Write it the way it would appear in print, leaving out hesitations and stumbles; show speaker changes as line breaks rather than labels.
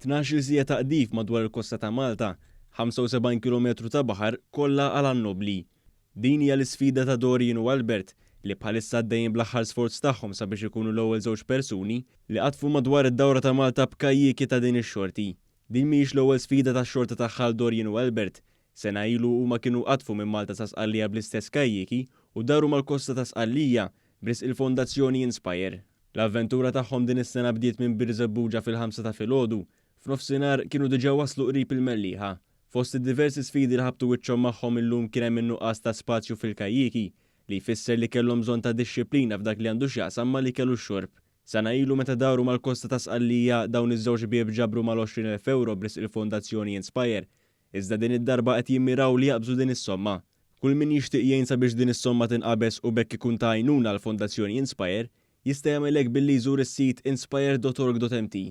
12-il siegħa ta' qdif madwar il-kosta ta' Malta, 75 kilometru ta' baħar kollha għal għan nobbli. Din hija l-isfida ta' Dorian u Albert li bħalissa għaddejjin bl-aħħar sforz tagħhom sabiex ikunu l-ewwel żewġ persuni li qadfu madwar id-dawra ta' Malta b'kajjiki ta' din ix-xorti. Din mhijiex l-ewwel sfida tax-xorta tagħha għal Dorian u Albert. Sena ilu huma kienu qadfu minn Malta sa Sqallija bl-istess kajjiki u daru mal-kosta ta' Sqallija b'risq il-Fondazzjoni Inspire. L-avventura tagħhom din is-sena bdiet minn Birżebbuġa fil-ħamsa ta' filgħodu. F'nofsinhar kienu diġà waslu qrib il-Mellieħa. Fost id-diversi sfidi li ħabtu wiċċhom magħhom illum kien hemm in-nuqqas ta' spazju fil-kajjiki, li jfisser li kellhom bżonn ta' dixxiplina f'dak li għandu x'jaqsam mal-ikel u x-xorb. Sena ilu meta daru mal-kosta ta' Sqallija dawn iż-żewġ ħbieb ġabru mal-20,000 ewro b'risq il-Fondazzjoni Inspire. Iżda din id-darba qed jimmiraw li jaqbżu din is-somma. Kull min jixtieq jgħin sabiex din is-somma tinqabeż u b'hekk ikun ta' għajnuna għall-Fondazzjoni Inspire, jista' jagħmel hekk billi jżur is-sit inspire.org.mt.